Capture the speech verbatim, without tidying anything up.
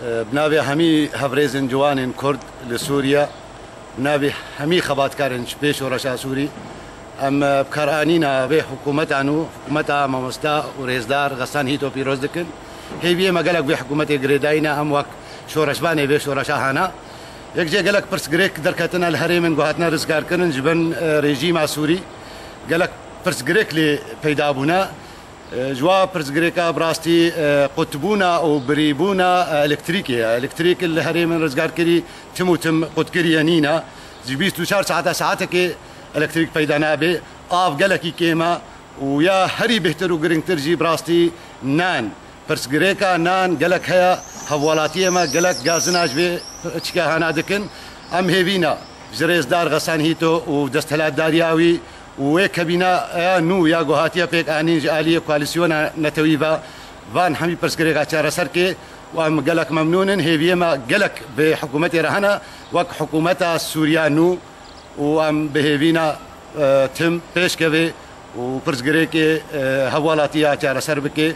Bi navê hemî hevrêzên ciwanên Kurd li Sûriye, bi navê hemî xebatkarên ji pê şoreşa Sûrî, em bi kar anîna vê hikûmeta nû, hikûmeta mamosta û rêzdar Xesan Hîto pîroz dikin. Hêviyê me gelek vê hikûmetê girêdayî ne, em wek şoreşvanê vê şoreşa hana. Yek jê gelek pirsgirêk derketine li herêmên ku hatine rizgarkirin ji bin, e, rejîma Sûrî. Gelek pirsgirêk lê peyda bûne. E, ji wa pirsgirêka bi rastî, e, qutbûna û birîbûna, e, elektrîkê ye. Elektrîk li herêmên rizgarkirî tim û tim qutkiriye nîne. Ji bîst û çar saeta saetekê elektrîk peyda nabe. Av gelekî kêm e û ya herî bêhtir û girîngtir jî bi rastî nan. Pirsgirêka nan gelek heye. Hevwelatiyê me gelek gazina ji vê çike hana dikin. Em hêvî ne ji rêzdar Xesan Hîto û desthilatdariya wî û wê kabîneya nû ya ku hatiye pêk anîn ji aliyê koalîsyona netewî ve van hemî pirsgirêka çareser kê û em gelek memnûn in. Hêviyê me gelek vê hikûmetê re hene wek hikûmeta Sûriya nû û em bi hêvî ne, e, tim pêşkevê û pirsgirêkê, e, hevwelatiya çareser bike.